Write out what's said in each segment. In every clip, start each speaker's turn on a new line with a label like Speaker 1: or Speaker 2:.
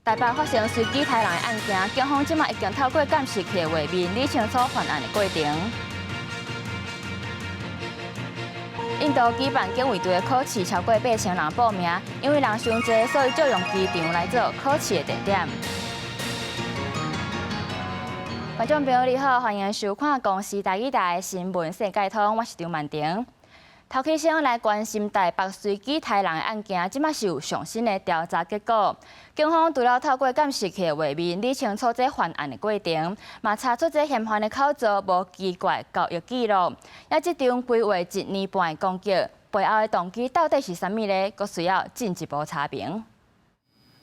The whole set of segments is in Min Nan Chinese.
Speaker 1: 台北發生隨機刣人的案件，警方這馬已經透過監視器的畫面理清楚犯案的過程。印度舉辦警衛隊的考試，超過8000人報名，因為人傷濟，所以借用機場來做考試的地點。觀眾朋友你好，歡迎收看公視台語台的新聞世界通，我是張曼婷。頭起先來關心台北隨機刣人的案件，這馬是有上新的調查結果。警方除了透過監視器的畫面理清楚這犯案的過程，嘛查出這嫌犯的口座無奇怪交易記錄。也這場規劃一年半的攻擊，背後的動機到底是啥物呢？閣需要進一步查明。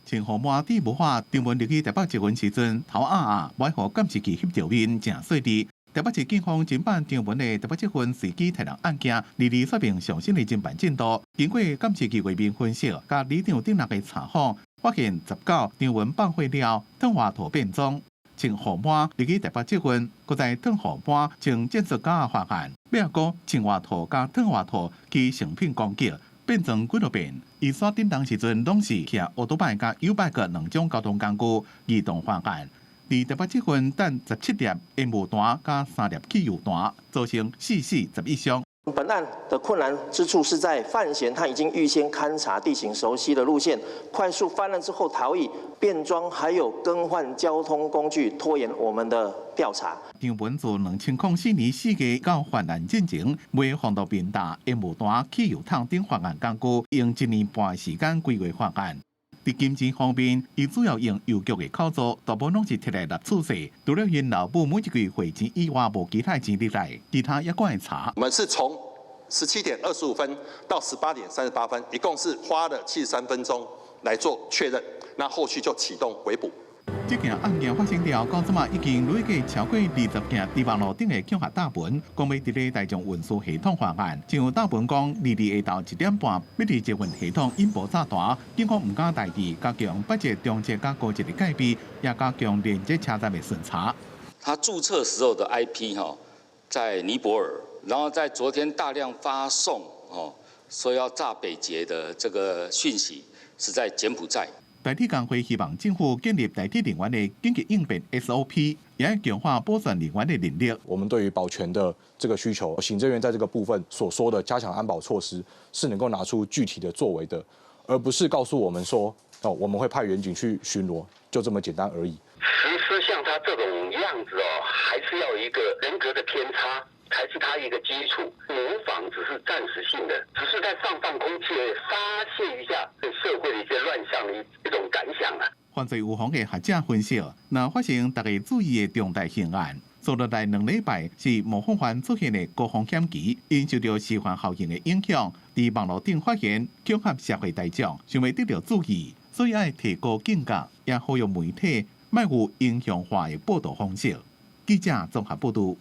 Speaker 2: 穿予滿地無法，張文入去台北捷運時陣，頭壓壓，欲予監視器翕著面，誠細膩。台北市警方偵辦張文的台北捷運隨機刣人案件，二二說明上新的偵辦進度。經過監視器畫面分析，佮里長頂日的查訪，發現19張文放火了，褪外套變裝，穿予滿入去台北捷運，閣再褪予滿穿戰術甲犯案，尾仔閣穿外套佮褪外套去誠品攻擊，變裝幾落遍。伊煞頂當時陣攏是騎歐多擺佮YouBike 兩種交通工具移動犯案。佇台北捷運擲17粒煙霧彈佮三粒汽油彈，造成四死11傷。
Speaker 3: 本案的困難之處是在犯嫌他已經預先勘察地形熟悉的路線，快速犯案之後逃逸、變裝，還有更換交通工具，拖延我們的調查。
Speaker 2: 張文自2004年4月到犯案進前，賣防毒面罩、煙霧彈、汽油桶等犯案工具，用一年半時間規劃犯案。佇金錢方面，伊主要用郵局的口座，大部分攏是提來納處稅。除了𪜶老母每一個月匯錢以外，無其他錢入來，其他也閣會查。
Speaker 4: 我們是從17點25分到18點38分，一共是花了73分鐘來做確認，那後續就啟動圍捕。
Speaker 2: 這件案件發生了後，到這馬已經累計超過20件佇網路頂的恐嚇貼文，講欲佇咧大眾運輸系統犯案。像貼文講，22下晝1點半，欲佇捷運系統引爆炸彈，警方毋敢大意，加強北捷、中捷佮高捷的戒備，也加強連接車站的巡查。
Speaker 5: 他註冊時候的 IP 哈，在尼泊爾，然後在昨天大量發送哦，說要炸北捷的這個訊息，是在柬埔寨。
Speaker 2: 台鐵工會希望政府建立台鐵人員的緊急應變 SOP，也愛強化保全人員的能力。
Speaker 6: 我們對於保全的這個需求，行政院在這個部分所說的加強安保措施，是能夠拿出具體的作為的，而不是告訴我們說，哦，我們會派員警去巡邏，就這麼簡單而已。
Speaker 7: 實施像他這種樣子哦，還是要一個人格的偏差，才是他一個基礎。模仿只是暫時性的，只是在放放空氣，發洩一下對社會的一些亂象的一種感想啊。
Speaker 2: 犯罪預防的學者分析，若發生大家注意的重大刑案，接落來2禮拜是模仿犯出現的高風險期，𪜶受著示範效應的影響，佇網路頂發言，恐嚇社會大眾，想欲得著注意，所以愛提高警覺，也呼籲媒體莫有英雄化的報導方式。記者綜合報導。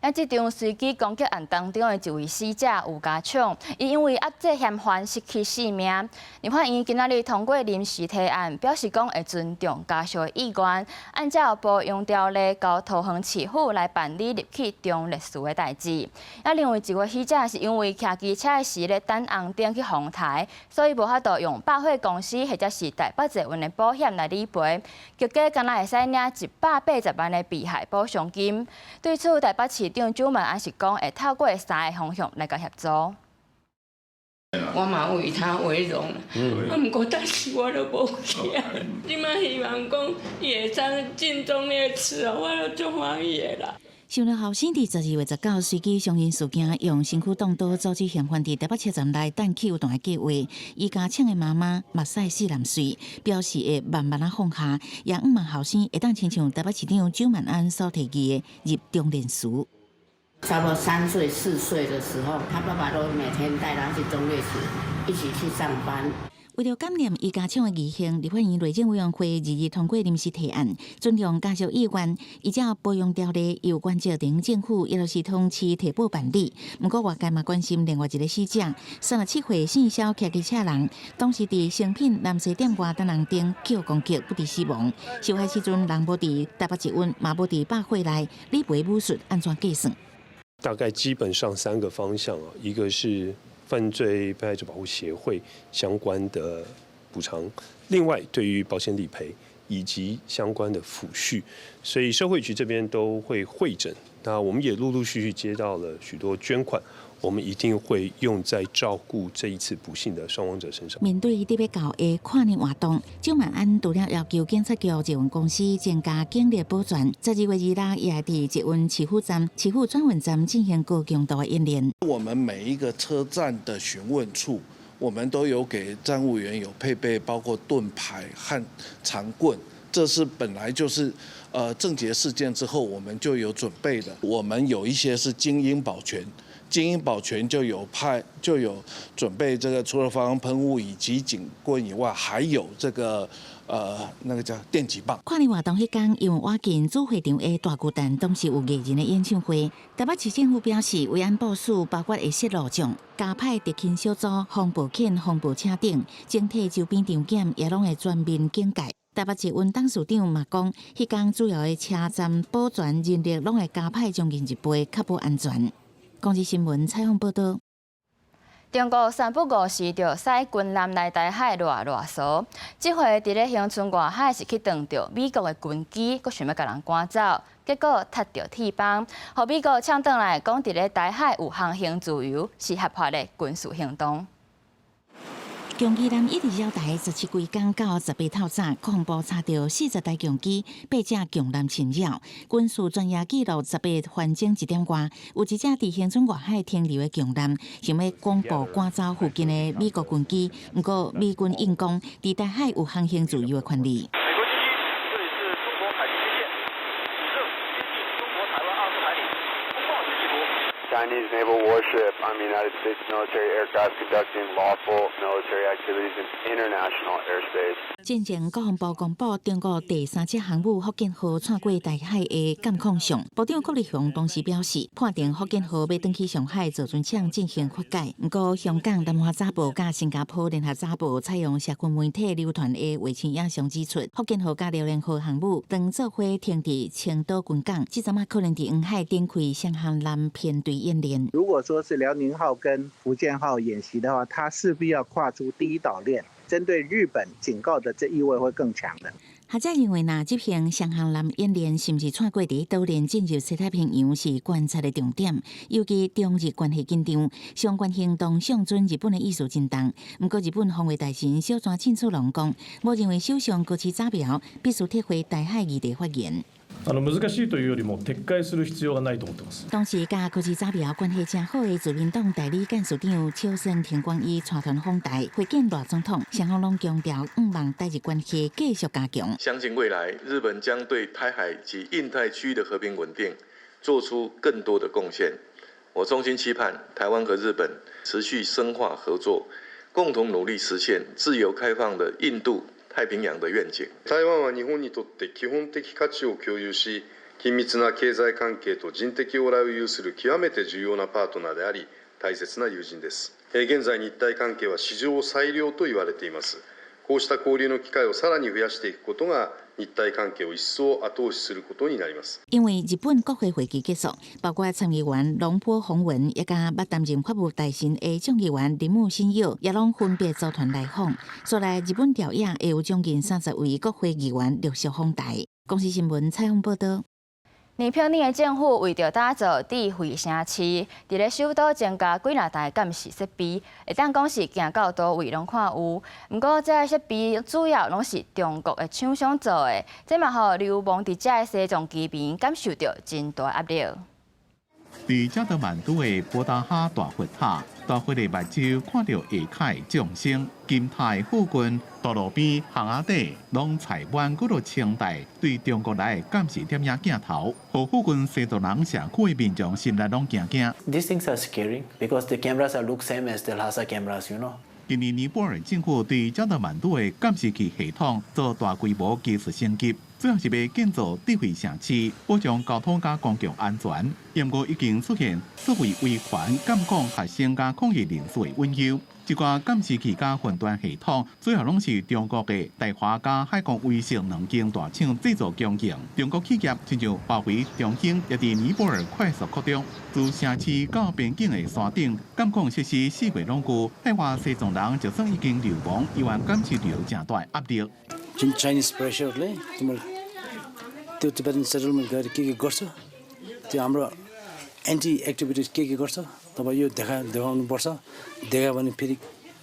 Speaker 1: 啊，這場隨機攻擊案當中的一位死者吳家暢，伊因為壓制嫌犯失去性命。立法院今仔日通過臨時提案，表示講會尊重家屬的意願，按照保養條例，交桃園市府來辦理入去忠烈祠的代誌。啊，另外一位死者是因為騎機車時咧等紅燈去予刣，所以無法度用百貨公司或者是台北捷運的保險來理賠，結果干焦會使領180萬的被害補償金。對此，台北市長蔣萬安是講會透過三個方向來共協助。
Speaker 8: 我嘛為他為榮，啊，毋過但是我都無去啊。這馬希望講伊會當進忠烈祠哦，我都足歡喜的啦。
Speaker 9: 想著後生佇12月19隨機傷人事件，用身軀擋刀阻止嫌犯佇台北車站內擲汽油彈的計劃，伊家搶的媽媽目屎40歲，表示會慢慢仔放下，也向望後生會當親像台北市長蔣萬安所提議的入忠烈祠。
Speaker 10: 差不多3歲4歲的時候，他爸爸都每天帶他去忠烈祠，一起去上班。
Speaker 9: 為著感念伊家搶的義行，立法院內政委員會二日通過臨時提案，尊重家屬意願，依照保養條例，由關照地政府，抑就是桃園市提報辦理。毋過外界嘛關心另外一個死者，37歲姓蕭騎機車人，當時佇誠品南西店外等紅燈予攻擊，不治死亡。受害時陣人無佇台北捷運，嘛無佇百貨內，理賠武術按怎計算？
Speaker 11: 大概基本上三個方向啊，一個是犯罪被害者保護協會相關的補償，另外，對於保險理賠以及相關的撫恤，所以社會局這邊都會會診。那我們也陸陸續續接到了許多捐款，我們一定會用在照顧這一次不幸的傷亡者身上。
Speaker 9: 面對得欲到的跨年活動，蔣萬安除了要求警察局捷運公司增加警力保全，12月26也會佇捷運市府站、市府轉運站進行高強度的演練。
Speaker 12: 我們每一個車站的詢問處，我們都有給站務員有配備，包括盾牌和長棍，這是本來就是，鄭捷事件之後我們就有準備的。我們有一些是精英保全，精英保全就有派就有準備這個除了防狼噴霧以及警棍以外，還有這個那個叫電擊棒。
Speaker 9: 跨年活動彼工，因為倚近主會場的大巨蛋，當時有藝人的演唱會。台北市政府表示，維安部署包括會設路障、加派特勤小組、防暴犬、防暴車等，整體周邊場檢也攏會全面警戒。台北捷運董事長嘛講，彼工主要的車站保全人力攏會加派將近一倍，確保安全。公視新聞採訪報導。
Speaker 1: 中國三不五時就駛軍艦來台海賴賴趖，這回佇咧恆春外海是去撞著美國的軍機，閣想欲共人趕走，結果踢著鐵枋，予美國嗆轉來講，佇咧台海有航行自由，是合法的軍事行動。
Speaker 9: 強擊艦一直繞台17幾工到18透早，國防部查著40台強機，八隻強艦侵擾，軍事專業記錄18分鐘1點外，有一隻佇恆春外海停留的強艦，想欲廣播趕走附近的美國軍機，毋過美軍應講，佇台海有航行自由的權利。
Speaker 13: 美國軍機，這裡是中國海軍基線，此正接近中國台灣20海里，通報緊急圖。
Speaker 14: Chinese naval warship on the United States military aircraft conducting lawful military activities in international airspace.
Speaker 9: 進前國防部公布中國第三隻航母福建號竄過台海的監控相，部長郭立雄當時表示，判定福建號欲轉去上海造船廠進行發改。毋過，香港南華早報佮新加坡聯合早報採用社群媒體流傳的衛星影像指出，福建號佮遼寧號航母當做伙停佇青島軍港，這陣仔可能佇黃海展開雙航艦編隊演練。
Speaker 15: 如果說是遼寧號跟福建號演習的話，它勢必要跨出第一島鏈。針對日本警告的這意味會更強的。
Speaker 9: 學者認為，若執行雙航艦演練，是毋是竄過第一島鏈進入西太平洋是觀察的重點。尤其中日關係緊張，相關行動象徵日本的意思真重。毋過，日本防衛大臣小泉進次郎講，無認為首相高市早苗必須撤回台海議題發言。
Speaker 16: 難しいというよりも撤回する必要がないと思ってます。
Speaker 9: 當時佮高市早苗關係誠好的自民黨代理幹事長小泉庭廣伊帶團訪台會見賴總統，雙方攏強調，向望台日關係繼續加強。
Speaker 17: 相信未來日本將對台海及印太區的和平穩定做出更多的貢獻。我衷心期盼台灣和日本持續深化合作，共同努力實現自由開放的印度太平洋的願景。
Speaker 18: 台灣は日本にとって基本的価値を共有し、緊密な経済関係と人的往來を有する極めて重要なパートナーであり、大切な友人です。現在日台関係は史上最良と言われています。こうした交流の機會をさらに増やしていくことが、日台関係を一層後押しすることになります。
Speaker 9: 因為日本國會會期結束，包括參議員瀧波宏文，也佮捌擔任法務大臣的眾議員鈴木馨祐，也攏分別組團來訪。所來日本朝野會有將近30位國會議員陸續訪台。公視新聞採訪報導。
Speaker 1: 尼泊爾的政府為著打造智慧城市，佇咧首都增加幾若台監視設備，會當講是行到佗位攏看有。毋過，這个設備主要攏是中國的廠商做的，這嘛予流亡佇遮的西藏居民感受著真大壓力。
Speaker 2: 佇加德滿都的博達哈大佛塔，大佛的目睭看著下界眾生，金塔附近道路邊、巷仔底，攏載滿幾若千台對中國來的監視攝影鏡頭，予附近西藏人社區的民眾心內攏驚驚。
Speaker 19: These things are scary because the cameras are look same as the Lhasa cameras.
Speaker 2: 今年尼泊爾政府對加德滿都的監視器系統做大規模技術升級，主要是欲建造智慧城市，保障交通佮公共安全。毋過已經出現所謂維權監控學生佮抗議人士的隱憂。這寡監視器佮雲端系統，主要攏是中國的大華佮海光威盛兩間大廠製造供應。中國企業親像華為、中興，也佇尼泊爾快速擴張。自城市到邊境的山頂，監控設施四圍攏有。海外西藏人就算已經流亡，依然感受著誠大壓力。
Speaker 20: जुन चाइनिज प्रेसरले तिम्रो त्यो Tibetan settlement गएर के के गर्छ, त्यो हाम्रो anti activities के के गर्छ, तपाईँ यो देखाउनुपर्छ। देखायो भने फेरि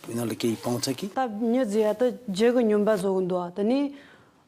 Speaker 20: यिनीहरूले केही पाउँछ कि।
Speaker 21: ད་མྱི་ཟེར་ཡ་ད་ཇེ་གི་སྨྱོན་པ་བཟོ་གི་འདུག་ད་ནི་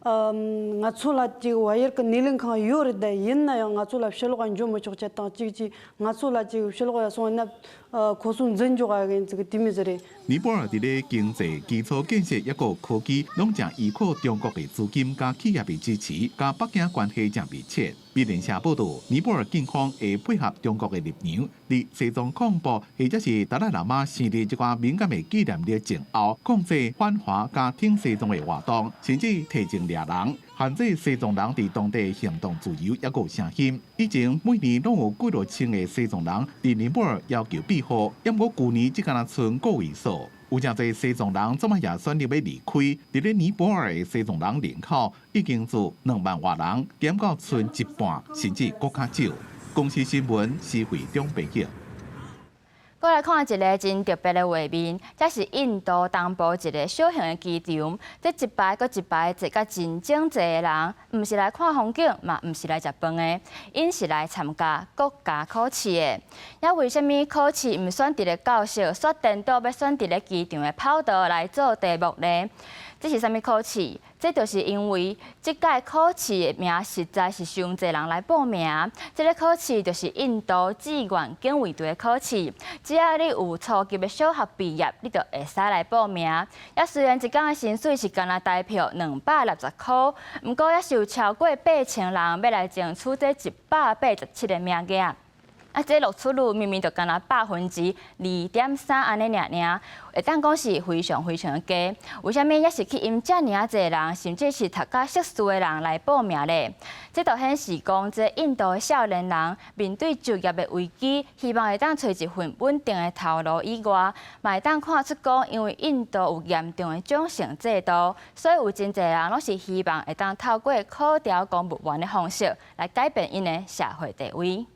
Speaker 21: ང་ཚོ་ལ་ཅིག་བལ་ཡུལ་གི་སྣེ་ལེན་ཁང་ཡོད་རེད་ད་ཡིན་ན་ཡང་ང་ཚོ་ལ་ཕྱི་ལོགས་འགྲོ་མི་ཆོག་ཅེས་དང་ཅིག་ཅིག་ང་ཚོ་ལ་ཅིག་ཕྱི་ལོགས་ཡ་སོང་ན་ཁོ་ཚོ་འཛིན་འཇོག་ག་གིན་ཅིག་དེ་མོ་ཟིག་རེད།
Speaker 2: 尼泊爾佇咧經濟基礎建設抑閣科技，攏誠依靠中國的資金佮企業的支持，佮北京關係誠密切。美聯社報道，尼泊爾警方會配合中國的立場，佇西藏控布或者是達賴喇嘛生日這寡敏感的紀念日前後，控制反華佮挺西藏的活動，甚至提前掠人，限制西藏人佇當地行動自由，抑閣聲音。以前每年攏有幾若千个西藏人佇尼泊爾要求庇護，毋過舊年只敢若賰個位數。有誠濟西藏人這擺也選擇欲離開，佇咧尼泊爾的西藏人人口已經自2萬外人減到賰一半，甚至閣較少。公視新聞施惠中報導。
Speaker 1: 閣來看一个真特別的畫面，這是印度東部一个小型的機場，這一排閣一排坐甲真整齊的人，毋是來看風景，嘛毋是來食飯的，𪜶是來參加國家考試的。也為啥物考試毋選佇咧教室，煞顛倒欲選佇咧機場的跑道來做題目呢？這是啥物考試？這就是因為這屆考試的名實在是傷濟人來報名。這个考試就是印度志願警衛隊的考試，只要你有初級的小學畢業，你就會使來報名。也雖然一工的薪水是干焦台票260箍，毋過也是有超過8000人欲來爭取這187個名額。啊，這錄取率明明就干焦2.3%按呢爾爾，會當講是非常非常低。為啥物猶是吸引遮爾仔濟人，甚至是讀甲碩士的人來報名咧？這就顯示講，這印度的少年人面對就業的危機，希望會當揣一份穩定的頭路以外，嘛會當看出講，因為印度有嚴重的種姓制度，所以有真濟人攏是希望會當透過考調公務員的方式來改變𪜶的社會地位。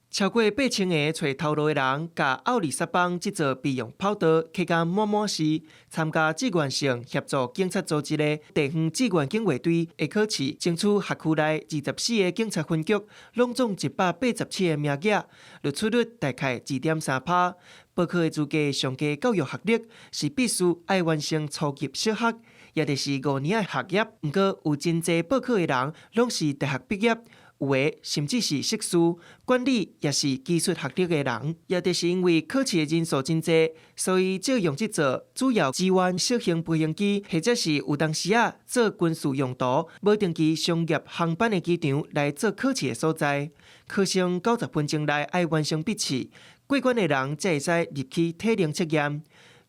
Speaker 22: 超過8000个揣頭路的人，共奧里薩邦這座備用跑道客甲滿滿時，參加志願性協助警察組織的地方志願警衛隊的考試，爭取轄區內24个警察分局，攏總187个名額，錄取率大概2.3%。報考的資格上低教育學歷是必須愛完成初級小學，也就是5年的學業。毋過有真濟報考的人，攏是大學畢業。有的甚至是碩士、管理抑是技術學歷的人，也就是因為考試的人數真濟，所以借用這座主要支援小型飛行機，或者是有當時仔做軍事用途、無定期商業航班的機場來做考試的所在。考生90分鐘內愛完成筆試，過關的人才會使入去體能測驗。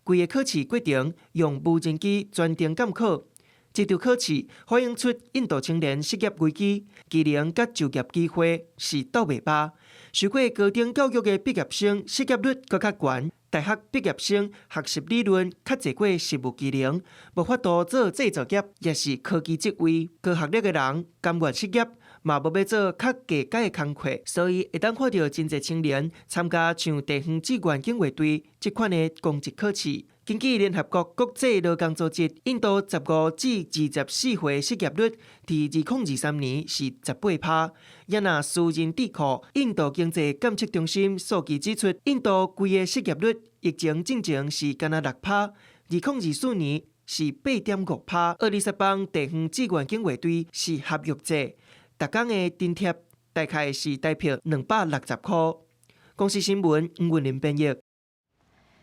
Speaker 22: 規個考試過程用無人機全程監考。這場考試反映出印度青年失業危機、技能佮就業機會是鬥袂飽。受過高等教育的畢業生失業率閣較懸，大學畢業生學習理論較濟過實務技能，無法度做製造業，抑是科技職位。高學歷的人甘願失業，嘛無欲做較低階的工課，所以會當看著真濟青年參加像地方志願警衛隊這款的公職考試。根據聯合國國際勞工組織，印度15至24歲失業率佇2023年是18%。也若私人智庫印度經濟監測中心數據指出，印度規个失業率疫情進前是干焦6%，2024年是8.5%。奧里薩邦地方志願警衛隊是合約制，逐工的津貼大概是台票260箍。公視新聞吳雲林編譯。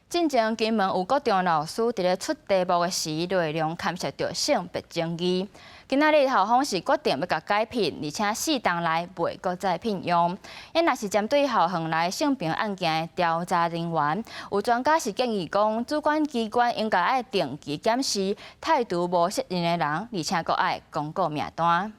Speaker 1: 進前金門有國中老師佇咧出題目的時，內容牽涉著性別爭議。今仔日校方是決定欲共解聘，而且4冬內袂閣再聘用。𪜶若是針對校園內性平案件的調查人員，有專家是建議講，主管機關應該愛定期檢視態度無適任的人，而且閣愛公告名單。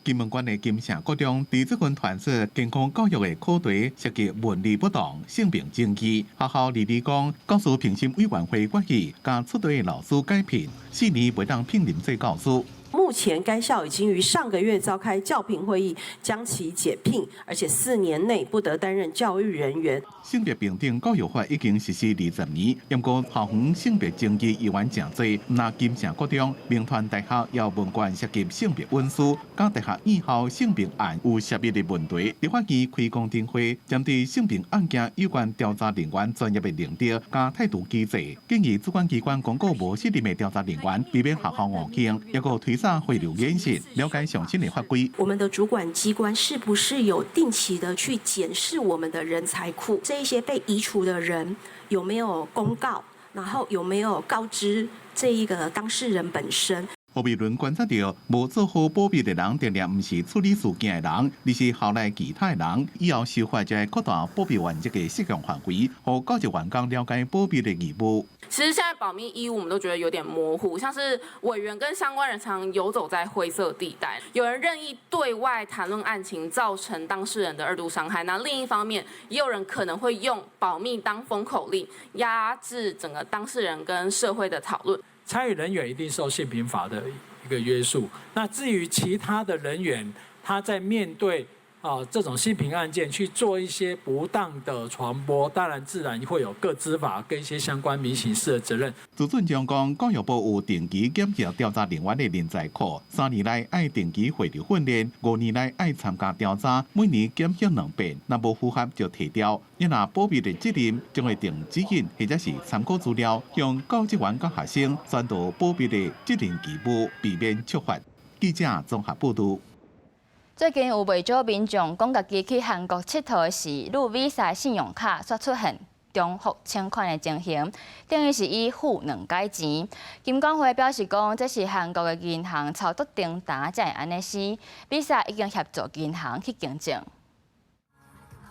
Speaker 2: 金門縣的金城國中，佇最近傳出健康教育的課題涉及倫理不當、性平爭議。學校離離講，教師評審委員會決議，共出題的老師解聘，4年袂當聘任做教師。
Speaker 3: 目前該校已經於上個月召開教評會議，將其解聘，而且4年內不得擔任教育人員。
Speaker 2: 性別平等教育法已經實施20年，毋過校園性別爭議依然誠濟。毋但金城國中、銘傳大學也有文件涉及性別隱私，佮大學院校性平案有涉密的問題。立法院開公聽會，針對性平案件有關調查人員專業的認定佮態度機制，建議主管機關公告無適任的調查人員，避免學校誤坑，抑閣推展回流演習，了解上新的法規。
Speaker 4: 我們的主管機關是不是有定期的去檢視我們的人才庫？這一些被移除的人有沒有公告？然後有沒有告知這一個當事人本身？
Speaker 2: 何美倫觀察到，無做好保密的人，定定毋是處理事件的人，而是校內其他的人。以後修法就會擴大保密原則的適用範圍，予教職員工了解保密的義務。
Speaker 23: 其實現在保密義務，我們都覺得有點模糊，像是委員跟相關人常遊走在灰色地帶，有人任意對外談論案情，造成當事人的二度傷害。那另一方面，也有人可能會用保密當封口令，壓制整個當事人跟社會的討論。
Speaker 24: 參與人員一定受性平法的一個約束。那至於其他的人員，他在面對這種性平案件去做一些不當的傳播，當然自然會有個資法跟一些相關民刑事的責任。
Speaker 2: 資訊中講，教育部有定期檢視調查人員的人才庫，3年內愛定期回流訓練，5年內愛參加調查，每年檢核兩遍，若無符合就提調。你若保密的責任，將會定指引或者是參考資料，向教職員佮學生宣導保密的責任義務，避免觸法。記者綜合報導。
Speaker 1: 最近有袂少民眾講，家己去韓國𨑨迌時，擄 Visa 信用卡煞出現重複請款的情形，等於是伊付兩擺錢。金管會表示講，這是韓國的銀行操作訂單才會按呢生。Visa 已經協助銀行去更正。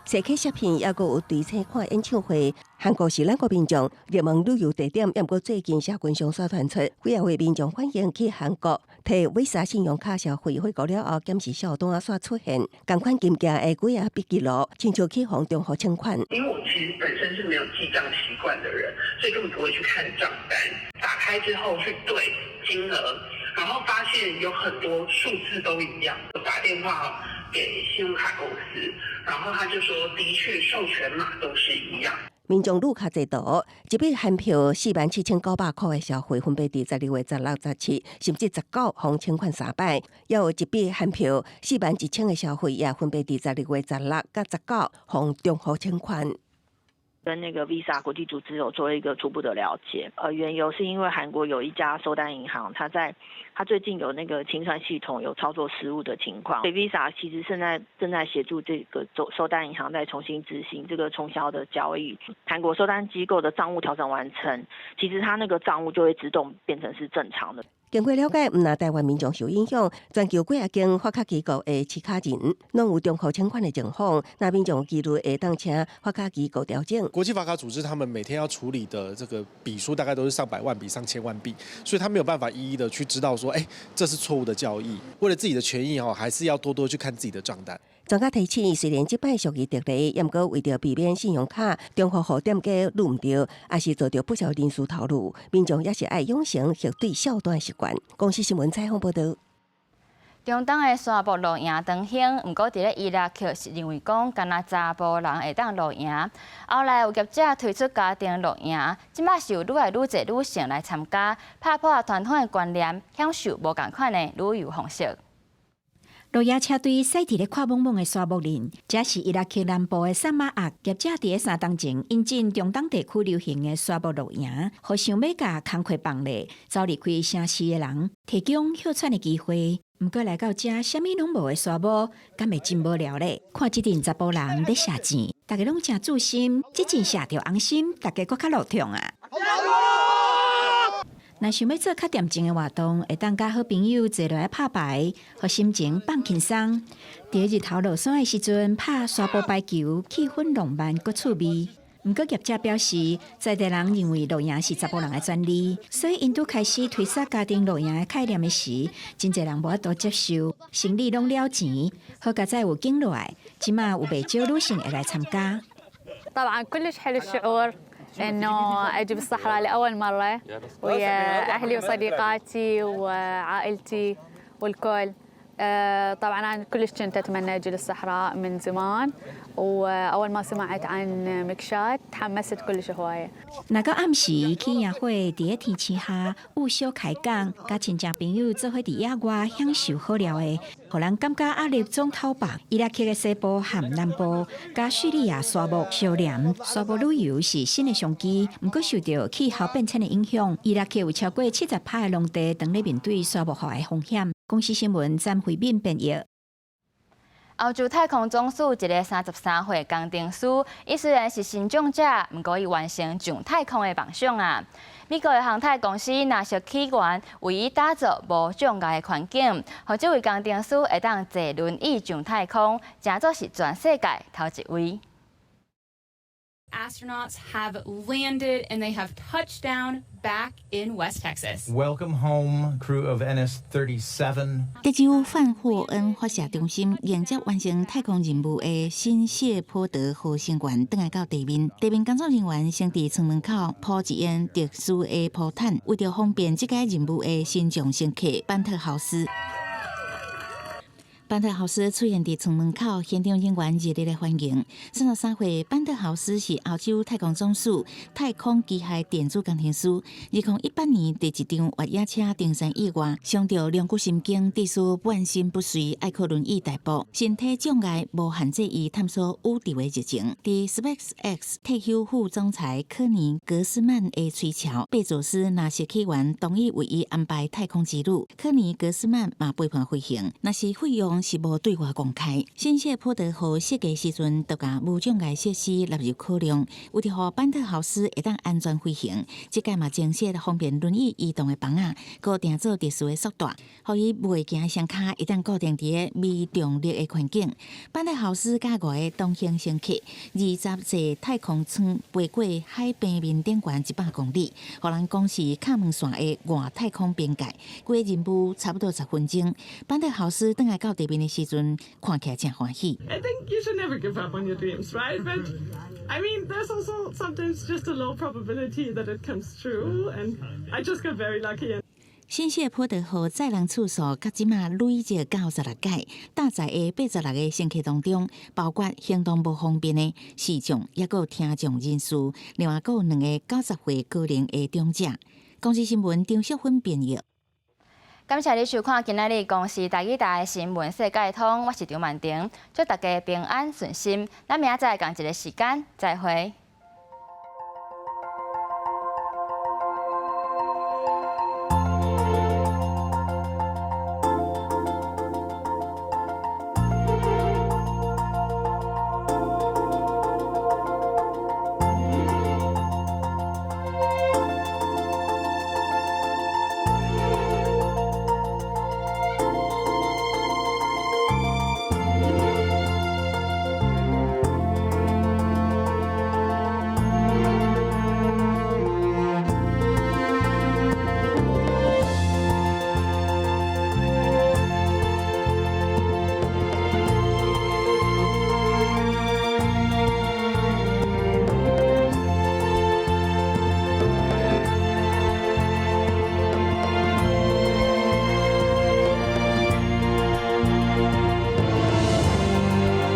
Speaker 25: 社區攝片，抑閣有對車看演唱會。韓國是咱國民眾熱門旅遊地點，毋過最近社群上煞傳出幾仔位民眾反映去韓國提 Visa 信用卡消費回國了後，檢視賬單煞出現仝款金額的幾仔筆記錄，親像去予重複請款。
Speaker 26: 因為我其實本身是沒有記賬習慣的人，所以根本不會去看賬單。打開之後去對金額，然後發現有很多數字都一樣。我打電話給信用卡公司，然後他就說，的確授權碼都是一樣。
Speaker 25: 民眾愈較濟圖，一筆韓票47,900箍的消費，分別佇12月16、17，甚至19，予請款三擺；也有一筆韓票41,000的消費，也分別佇12月16佮19，予重複請款。
Speaker 27: 跟那個 Visa 國際組織有做一個初步的了解，緣由是因為韓國有一家收單銀行，它最近有那個清算系統有操作失誤的情況，所以 Visa 其實現在正在協助這個收單銀行在重新執行這個衝銷的交易。韓國收單機構的賬務調整完成，其實它那個賬務就會自動變成是正常的。
Speaker 25: 經過了解，毋但台灣民眾受影響，全球幾仔間發卡機構的持卡人攏有重複請款的情況，若民眾有疑慮會當請發卡機構調整。
Speaker 28: 國際發卡組織他們每天要處理的這個筆數大概都是上百萬筆、上千萬筆，所以他沒有辦法一一的去知道說，哎，這是錯誤的交易。為了自己的權益哈，還是要多多去看自己的賬單。
Speaker 25: 專家提醒，雖然這擺屬於特例，毋過為著避免信用卡重複予店家擄毋著，抑是遭著不少人士頭路，民眾也是愛養成核對賬單習慣。公視新聞採訪報導。
Speaker 1: 中東的沙漠露營當興，毋過佇咧伊拉克是認為講，干焦查埔人會當露營。後來有業者推出家庭露營，這擺是有愈來愈濟女性來參加，拍破傳統的觀念，享受無仝款的旅遊方式。
Speaker 9: 露營車隊駛佇咧闊莽莽的沙漠裡，這是伊拉克南部的薩馬亞業者佇咧3冬前引進中東地區流行的沙漠露營，予想欲共工課放咧，走離開城市的人提供歇喘的機會。毋過來到這，啥物攏無的沙漠，敢會真無聊咧？看這陣查埔人咧射箭，大家攏誠注心，這箭射著紅心，大家閣較落痛啊！若想欲做較恬靜的活動，會當佮好朋友坐落來拍牌，予心情放輕鬆。佇日頭落山的時陣，拍沙漠排球，氣氛浪漫閣趣味。
Speaker 5: 毋過業者表示，在地人認為露營是查埔人的專利，所以𪜶拄開始推捒家庭露營的概念的時，真濟人無法度接受，生理攏了錢，好佳哉有景落來，這馬有袂少女性會來參加。
Speaker 6: طبعا كلش حلو الشعور انه اجي بالصحراء لاول مره ويا اهلي وصديقاتي وعائلتي والكل. طبعا انا كلش كنت اتمنى اجي للصحراء من زمان، واول ما سمعت عن مكشات تحمست كلش هوايه.
Speaker 5: 若到暗時去營火，佇咧天星下有小開講，佮親戚朋友做伙佇野外享受好料的，予人感覺壓力總透放。伊拉克的西部和南部，佮敘利亞沙漠相連，沙漠旅遊是新的商機。毋過受著氣候變遷的影響，伊拉克有超過70%的農地當咧面對沙漠化的風險。公視新聞詹慧敏編譯。
Speaker 1: 歐洲太空總署一个33歲工程師，伊雖然是身障者，毋過伊完成上太空的夢想啊！美國的航太公司 NASA 起源為伊打造無障礙的環境，予這位工程師會當坐輪椅上太空，成做是全世界頭一位。
Speaker 7: Astronauts have landed and they have touched down back in West Texas.
Speaker 8: Welcome home, crew of NS-37.
Speaker 9: 德州范霍恩發射中心迎接完成太空任務的新謝波德號乘員轉來到地面，地面工作人員先佇艙門口鋪一張特殊的鋪毯，為著方便這個任務的身障乘客班特豪斯。班特豪斯出現佇艙門口，現場人員熱烈的歡迎。33歲班特豪斯是歐洲太空總署太空機械電子工程師。2018年，佇一場越野車登山意外，傷著龍骨神經，致使半身不遂，愛靠輪椅代步。身體障礙無限制伊探索宇宙的熱情。佇 SpaceX 退休副總裁科尼格斯曼的催促，貝佐斯 NASA 起源同意為伊安排太空之旅。科尼格斯曼嘛陪伴飛行，若是費用是無對外公開。新謝波德號設計時陣，就共無障礙設施納入考量，為著予班特豪斯會當安全飛行，這擺嘛增設方便輪椅移動的枋仔，閣訂做特殊的束帶，予伊袂行雙跤會當固定佇个微重力的環境。班特豪斯佮五个同行乘客，20座太空艙飛過海平面頂懸100公里，予人講是卡門線的外太空邊界。規個任務差不多10分鐘。班特豪斯轉來到地面的時陣，看起來誠歡喜。
Speaker 10: I think you should never give up on your dreams, right? But I mean, there's also sometimes just a low probability that it comes true, and I just got very lucky.
Speaker 9: 新謝波德號載人次數，到這馬累積96擺，搭載的86個乘客當中，包括行動無方便的視障，抑閣有聽障人士，另外閣有兩个90歲高齡的長者。公視新聞張淑芬編譯。
Speaker 1: 感謝你收看今仔日公視台語台的新聞世界通，我是張曼婷，祝大家平安順心。咱明仔載仝一个時間再會。